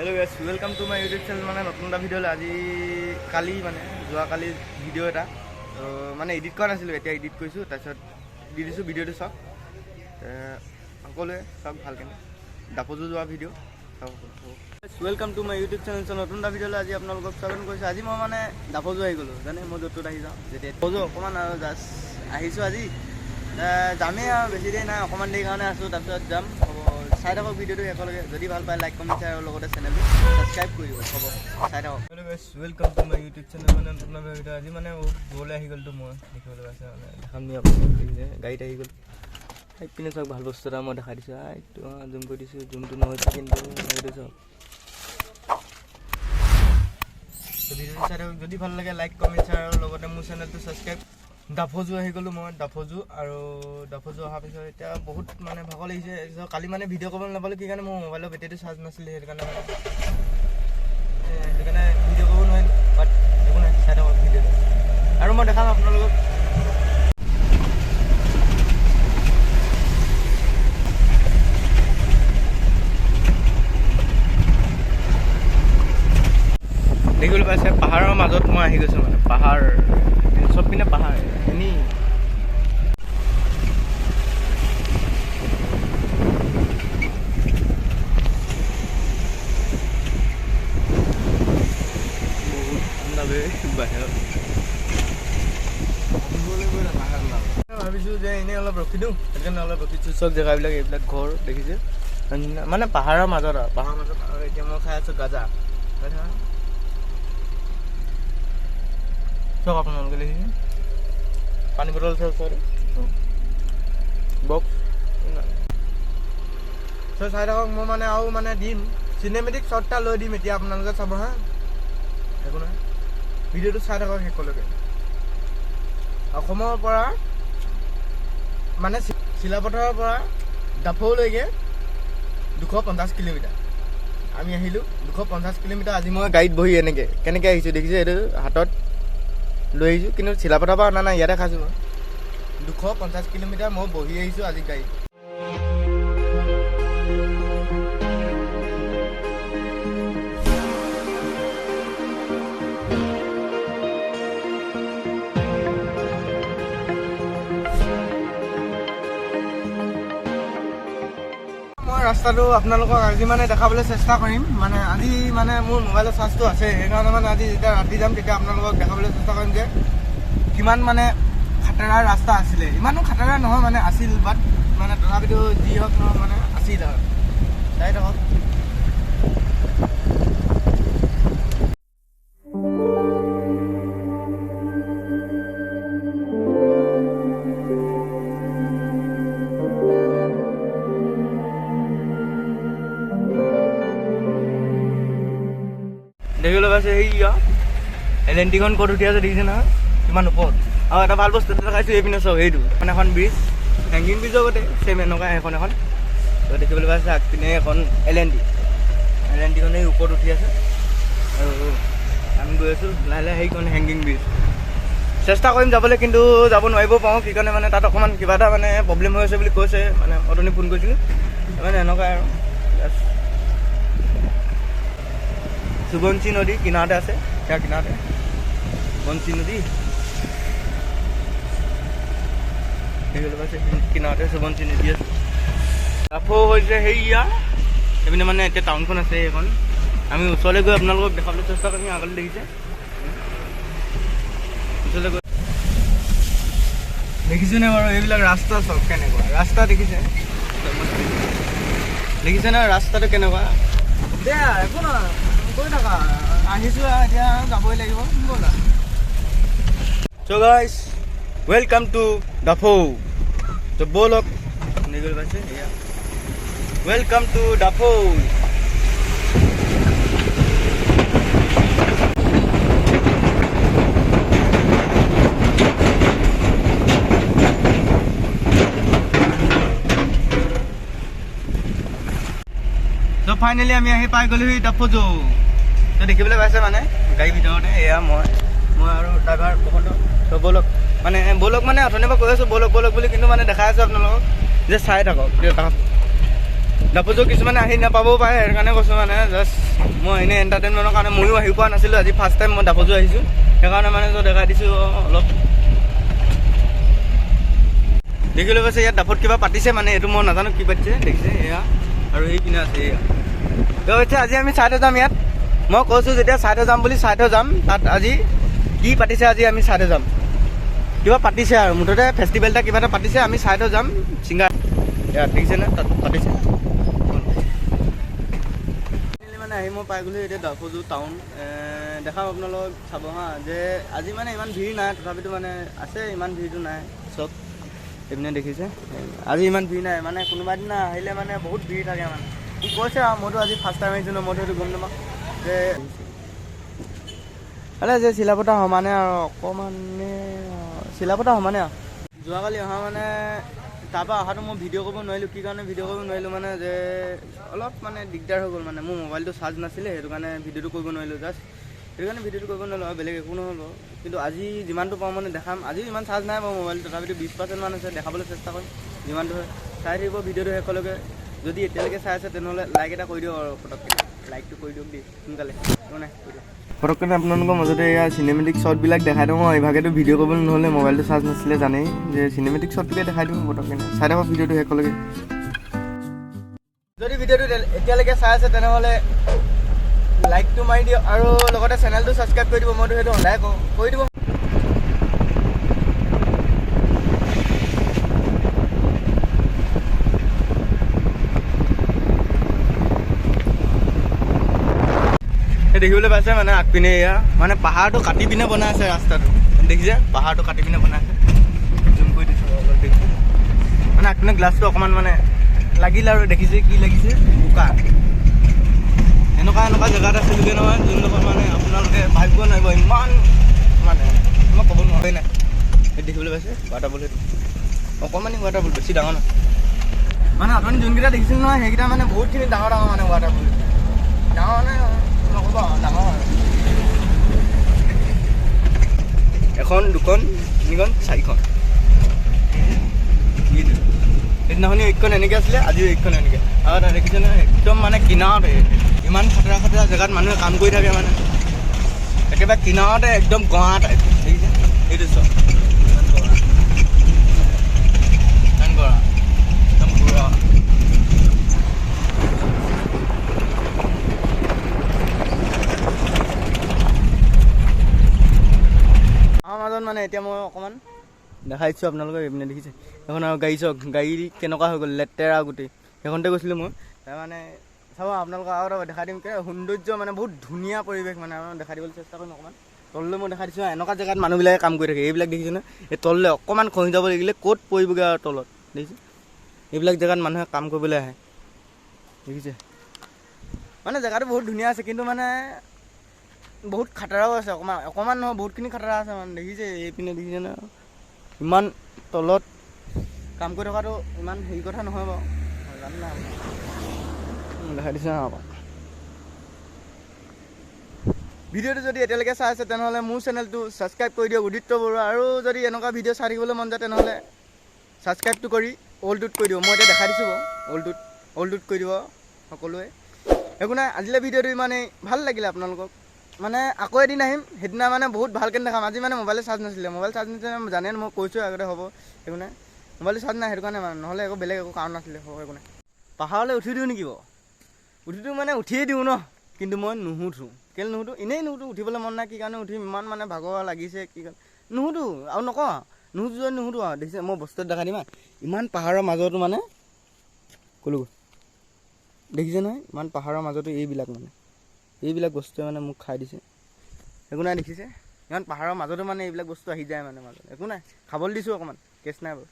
Hello guys, welcome to my YouTube channel. মানে নতুন এটা ভিডিঅ' আজি কালি মানে যোৱাকালি ভিডিঅ' এটা মানে এডিট কৰা নাছিলোঁ, এতিয়া এডিট কৰিছোঁ, তাৰপিছত দি দিছোঁ ভিডিঅ'টো। চাওক সকলোৱে, চাওক ভালকৈ দাপজু যোৱা ভিডিঅ' চাওক। Welcome to my YouTube channel. নতুন এটা ভিডিঅ'লৈ আজি আপোনালোকক স্বাগতম কৰিছোঁ। আজি মই মানে দাপজু আহি গ'লোঁ, জানে মই য'ত ত'ত আহি যাওঁ যেতিয়া দাপজু অকণমান আৰু জাষ্ট আহিছোঁ আজি, যামেই আৰু বেছি দেৰি নাই, অকণমান দেৰি কাৰণে আছোঁ, তাৰপিছত যাম। হ'ব, চাই থাকক ভিডিঅ'টো একেলগে। যদি ভাল পায় লাইক, কমেণ্ট, শ্বেয়াৰ আৰু লগতে চেনেলটো ছাবস্ক্ৰাইব কৰি দিব। হ'ব, চাই থাকক। Hello guys, welcome to my YouTube channel. মানে নতুন ভিডিঅ' আজি মানে দূৰলৈ আহি গ'লতো, মই দেখিবলৈ পাইছে মানে দেখাম নি আপোনালোক, গাড়ীত আহি গ'ল। পিনে চাওক, ভাল বস্তু এটা মই দেখাই দিছোঁ। এইটো জুম কৰি দিছোঁ, জুমটো নহৈছে কিন্তু সেইটো চাওক। ভিডিঅ'টো চাই থাকক, যদি ভাল লাগে লাইক, কমেণ্ট, শ্বেয়াৰ আৰু লগতে মোৰ চেনেলটো ছাবস্ক্ৰাইব। দাফজু আহি গ'লোঁ মই, দাফজু। আৰু দাফজু অহাৰ পিছত এতিয়া বহুত মানে ভাগৰ লাগিছে। কালি মানে ভিডিঅ' কৰিব নাপালোঁ, কি কাৰণে মোৰ মোবাইলৰ বেটেৰীটো চাৰ্জ নাছিলে, সেইটো কাৰণে মানে সেইকাৰণে ভিডিঅ' কৰিব নোৱাৰিলোঁ। বাট একো নাই, চাই থাকক ভিডিঅ'টো আৰু মই দেখাম আপোনালোকক। দেখিবলৈ পাইছে পাহাৰৰ মাজত মই আহি গৈছোঁ, মানে পাহাৰ চব পিনে পাহাৰ এনেই। বহুত ঠাণ্ডা বাহিৰত। ভাবিছোঁ যে এনেই অলপ ৰখি দিওঁ, সেইকাৰণে অলপ ৰখিছোঁ। চব জেগাবিলাক এইবিলাক ঘৰ দেখিছে মানে পাহাৰৰ মাজত আৰু পাহাৰৰ মাজত। আৰু এতিয়া মই খাই আছোঁ গাজা, চাওক আপোনালোকে দেখিছে। পানী বটল আছে ওচৰতে, বক্স। চ' চাই থাকক, মই মানে আৰু মানে দিম চিনেমেটিক শ্বট এটা লৈ দিম এতিয়া, আপোনালোকে চাব। হা, একো নহয়, ভিডিঅ'টো চাই থাকক শেষলৈকে। অসমৰ পৰা মানে চিলাপথাৰৰ পৰা দাফৌলৈকে 250 কিলোমিটাৰ আমি আহিলোঁ। 250 কিলোমিটাৰ আজি মই গাড়ীত বহি এনেকৈ কেনেকৈ আহিছোঁ দেখিছে, এইটো হাতত লৈ আহিছোঁ, কিন্তু চিলাপথাৰৰ পৰা অনা নাই, ইয়াতে খাইছোঁ মই। 250 কিলোমিটাৰ মই বহি আহিছোঁ আজি গাড়ীত। মই ৰাস্তাটো আপোনালোকক আজি মানে দেখাবলৈ চেষ্টা কৰিম। মানে আজি মানে মোৰ মোবাইলৰ চাৰ্জটো আছে, সেইকাৰণে মানে আজি যেতিয়া ৰাতি যাম তেতিয়া আপোনালোকক দেখাবলৈ চেষ্টা কৰিম যে কিমান মানে খাটাৰা ৰাস্তা আছিলে। ইমানো খাটাৰা নহয় মানে আছিল, বাট মানে তথাপিতো যি হওক নহয় মানে আছিল আৰু। চাই থাকক। দেখিবলৈ পাইছে সেইয়া এল এন টিখন ক'ত উঠি আছে দেখিছে নহয়, কিমান ওপৰত। আৰু এটা ভাল বস্তু দেখাইছোঁ এইপিনে চাওক, সেইটো মানে এখন ব্ৰিজ, হেংগিং ব্ৰিজৰ গতে ছেম এনেকুৱা এখন এখন। তো দেখিবলৈ পাইছে আগপিনে এখন L N T, L N টিখন এই ওপৰত উঠি আছে। আৰু আমি গৈ আছোঁ লাহে লাহে সেইখন হেংগিং ব্ৰিজ। চেষ্টা কৰিম যাবলৈ, কিন্তু যাব নোৱাৰিব পাৰোঁ, কি কাৰণে মানে তাত অকণমান কিবা এটা মানে প্ৰব্লেম হৈ আছে বুলি কৈছে, মানে অথনি ফোন কৰিছিলোঁ, মানে এনেকুৱাই আৰু। সুবনশিৰি নদী কিনাৰতে আছে, সেয়া কিনাৰতে বনশী নদী কিনাৰতে সুবনশিৰি নদী আছে। দাফৌ হৈছে সেইয়া সেইপিনে মানে এতিয়া টাউনখন আছে সেইখন। আমি ওচৰলৈ গৈ আপোনালোকক দেখাবলৈ চেষ্টা কৰিম। আগলৈ দেখিছে, ওচৰলৈ গৈ দেখিছেনে বাৰু এইবিলাক ৰাস্তা চব কেনেকুৱা ৰাস্তা দেখিছে, দেখিছে নে ৰাস্তাটো কেনেকুৱা? দে একো নহয়, গৈ থাকা, আহিছোঁ আৰু এতিয়া যাবই লাগিব, ব'লা। So guys, welcome to Daphau. তো ব'লক, পাইছে এয়া welcome to Daphau. তো ফাইনেলি আমি আহি পাই গ'লোহি দাফজু। তো দেখিবলৈ পাইছে মানে গাড়ীৰ ভিতৰতে এয়া মই আৰু ড্ৰাইভাৰ বসন্ত। তো ব'লক, মানে ব'লক মানে অথনিৰ পৰা কৈ আছোঁ ব'লক ব'লক বুলি, কিন্তু মানে দেখাই আছোঁ আপোনালোকক যে চাই থাকক। ডাফোজো কিছুমানে আহি নাপাবও পাৰে, সেইটো কাৰণে কৈছোঁ মানে জাষ্ট মই এনেই এণ্টাৰটেইনমেণ্টৰ কাৰণে। ময়ো আহি পোৱা নাছিলোঁ, আজি ফাৰ্ষ্ট টাইম মই ডাফোজো আহিছোঁ, সেইকাৰণে মানে দেখাই দিছোঁ অলপ। দেখিবলৈ পাইছে ইয়াত ডাফত কিবা পাতিছে, মানে এইটো মই নাজানো কি পাতিছে। দেখিছে এয়া আৰু এই পিনে আছে এয়া। তো এতিয়া আজি আমি চাই থৈ যাম ইয়াত, মই কৈছোঁ যেতিয়া চাই থৈ যাম বুলি চাই থৈ যাম। তাত আজি কি পাতিছে আজি আমি চাই থৈ যাম, কিবা পাতিছে আৰু মুঠতে ফেষ্টিভেল এটা কিবা এটা পাতিছে, আমি চাই থৈ যাম। ছিংগাৰ ইয়াত দেখিছেনে তাত পাতিছে মানে আহি মই পাই গ'লোঁ এতিয়া ডাফোজো টাউন। দেখাম আপোনালোকক, চাব হা যে আজি মানে ইমান ভিৰ নাই, তথাপিতো মানে আছে, ইমান ভিৰটো নাই। চব এইপিনে দেখিছে আজি ইমান ভিৰ নাই, মানে কোনোবা দিনা আহিলে মানে বহুত ভিৰ থাকে মানে। সি কৈছে আৰু মইতো আজি ফাৰ্ষ্ট টাইম আহিছোঁ ন, মইতো সেইটো গম নাপাওঁ যে আৰে যে চিলাপতা সমানে আৰু অকণমানে চিলাপতা সমানে আৰু। যোৱাকালি অহা মানে তাৰপৰা অহাটো মই ভিডিঅ' কৰিব নোৱাৰিলোঁ। কি কাৰণে ভিডিঅ' কৰিব নোৱাৰিলোঁ মানে যে অলপ মানে দিগদাৰ হৈ গ'ল, মানে মোৰ মোবাইলটো চাৰ্জ নাছিলে, সেইটো কাৰণে ভিডিঅ'টো কৰিব নোৱাৰিলোঁ জাষ্ট, সেইটো কাৰণে ভিডিঅ'টো কৰিব নোৱাৰিলোঁ আৰু বেলেগ একো নহ'ল বাৰু। কিন্তু আজি যিমানটো পাওঁ মানে দেখাম। আজি ইমান চাৰ্জ নাই বাৰু মোবাইল, তথাপিতো 20% মান আছে, দেখাবলৈ চেষ্টা কৰিম যিমানটো হয়। চাই থাকিব ভিডিঅ'টো শেষলৈকে, যদি এতিয়ালৈকে চাই আছে তেনেহ'লে লাইক এটা কৰি দিয়ক আৰু পটককৈ লাইকটো কৰি দিয়ক দেই সোনকালে, একো নাই কৰি দিয়ক পটককৈ। আপোনালোকৰ মাজতে এয়া চিনেমেটিক শ্বটবিলাক দেখাই দিওঁ, মই ইভাগেতো ভিডিঅ' কৰিবলৈ নহ'লে মোবাইলটো চাৰ্জ নাছিলে জানেই, যে চিনেমেটিক শ্বটটোকে দেখাই দিওঁ পটককৈ। চাই থাকক ভিডিঅ'টো শেষলৈকে। যদি ভিডিঅ'টো এতিয়ালৈকে চাই আছে তেনেহ'লে লাইকটো মাৰি দিয়ক আৰু লগতে চেনেলটো ছাবস্ক্ৰাইব কৰি দিব, মইতো সেইটো সদায় কওঁ, কৰি দিব। দেখিবলৈ পাইছে মানে আগপিনে এয়া মানে পাহাৰটো কাটি পিনে বনাই আছে ৰাস্তাটো, দেখিছে পাহাৰটো কাটি পিনে বনাই আছে। জুম কৰি দিছোঁ অলপ, দেখিছে মানে আগপিনে গ্লাছটো অকণমান মানে লাগিল আৰু দেখিছে কি লাগিছে বোকা। এনেকুৱা এনেকুৱা জেগাত আছিলোগৈ নহয়, যোনডোখৰ মানে আপোনালোকে ভাবিব নোৱাৰিব, ইমান মানে মই ক'ব নোৱাৰোঁ নাই। সেই দেখিবলৈ পাইছে ৱাটাৰফল, সেইটো অকণমানি ৱাটাৰফল, বেছি ডাঙৰ নহয়। মানে আপুনি যোনকেইটা দেখিছিল নহয় সেইকেইটা মানে বহুতখিনি ডাঙৰ ডাঙৰ মানে ৱাটাৰফল, ডাঙৰ মানে নক'ব ডাঙৰ। এখন দুখন তিনিখন চাৰিখন, সেইদিনাখনি এইখন এনেকৈ আছিলে, আজিও এইখন এনেকৈ। আৰু এটা দেখিছে নহয় একদম মানে কিনাৰতে ইমান খতৰা খতৰা জেগাত মানুহে কাম কৰি থাকে, মানে একেবাৰে কিনাৰতে একদম গঁড়া টাইপ, দেখিছে এইটো চব ইমান গঁড়া, ইমান গঁড়া একদম গঁড়া। আমাৰ মাজত মানে এতিয়া মই অকণমান দেখাই দিছোঁ আপোনালোকক, এইপিনে দেখিছে এখন আৰু গাড়ী চাওক, গাড়ী কেনেকুৱা হৈ গ'ল লেতেৰা গোটেই। সেইখনতে গৈছিলোঁ মই, তাৰ মানে চাব আপোনালোকক আৰু এটা দেখাই দিম কি সৌন্দৰ্য, মানে বহুত ধুনীয়া পৰিৱেশ, মানে আপোনালোকক দেখাই দিবলৈ চেষ্টা কৰিম অকণমান। তললৈ মই দেখাই দিছোঁ, এনেকুৱা জেগাত মানুহবিলাকে কাম কৰি থাকে, এইবিলাক দেখিছেনে? এই তললৈ অকণমান খহি যাব লাগিলে ক'ত পৰিবগৈ আৰু তলত দেখিছে, এইবিলাক জেগাত মানুহে কাম কৰিবলৈ আহে, দেখিছে। মানে জেগাটো বহুত ধুনীয়া আছে, কিন্তু মানে বহুত খাতৰাও আছে, অকণমান অকণমান নহয় বহুতখিনি খাতৰা আছে মানে। দেখিছে এইপিনে দেখিছে ন, ইমান তলত কাম কৰি থকাটো ইমান হেৰি কথা নহয় বাৰু, জানো নাই দেখাই দিছোঁ অকণ। ভিডিঅ'টো যদি এতিয়ালৈকে চাই আছে তেনেহ'লে মোৰ চেনেলটো ছাবস্ক্ৰাইব কৰি দিয়ক, উদিত্য বৰুৱা। আৰু যদি এনেকুৱা ভিডিঅ' চাই থাকিবলৈ মন যায় তেনেহ'লে ছাবস্ক্ৰাইবটো কৰি অ'লটোত কৰি দিব। মই এতিয়া দেখাই দিছোঁ বাৰু, অ'লটোত কৰি দিব সকলোৱে। একো নাই, আজিলৈ ভিডিঅ'টো ইমানেই, ভাল লাগিলে আপোনালোকক। মানে আকৌ এদিন আহিম, সেইদিনা মানে বহুত ভালকৈ দেখাম। আজি মানে মোবাইলে চাৰ্জ নাছিলে, মোবাইল চাৰ্জ নাছিলে জানে মই কৈছোঁ আগতে, হ'ব একো নাই, মোবাইলটো চাৰ্জ নাই সেইটো কাৰণে মানে, নহ'লে একো বেলেগ একো কাৰণ নাছিলে, হ'ব একো নাই। পাহাৰলৈ উঠি দিওঁ নেকি বাৰু? উঠি দিওঁ মানে উঠিয়ে দিওঁ ন, কিন্তু মই নুহুঠোঁ। কেলৈ নুহুঠোঁ? এনেই নুহুঠোঁ, উঠিবলৈ মন নাই, কি কাৰণে উঠিম, ইমান মানে ভাগৰ লাগিছে, কি কাৰণে নুহুঠোঁ আৰু নকওঁ আৰু নুহুঠোঁ যদি নুহুঠোঁ আৰু। দেখিছে মই বস্তুটো দেখাই দিম আৰু, ইমান পাহাৰৰ মাজতো মানে ক'লো দেখিছে নহয়, ইমান পাহাৰৰ মাজতো এইবিলাক মানে এইবিলাক বস্তুৱে মানে মোক খাই দিছে। একো নাই, দেখিছে ইমান পাহাৰৰ মাজতো মানে এইবিলাক বস্তু আহি যায় মানে মাজত, একো নাই, খাবলৈ দিছোঁ অকণমান, কেছ নাই বাৰু।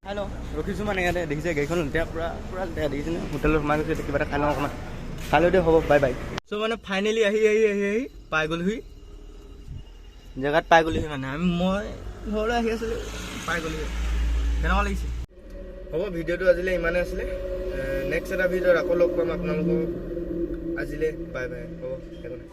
খাই লওঁ, ৰখিছোঁ মানে ইয়াতে, দেখিছে গাড়ীখন লেতেৰা, পূৰা পূৰা লেতেৰা দেখিছেনে, হোটেলত সোমাই গৈছোঁ, এতিয়া কিবা এটা খাই লওঁ অকণমান, খাই লৈ দিয়ক হ'ব, বাই বাই। চ' মানে ফাইনেলি আহি আহি আহি আহি পাই গ'লোহি, জেগাত পাই গ'লোহি মানে, আমি মই ঘৰলৈ আহি আছিলোঁ, পাই গ'লোহি। কেনেকুৱা লাগিছে? হ'ব, ভিডিঅ'টো আজিলৈ ইমানেই আছিলে, নেক্সট এটা ভিডিঅ'ত আকৌ লগ পাম আপোনালোকক। আজিলৈ বাই বাই, হ'ব একো নাই।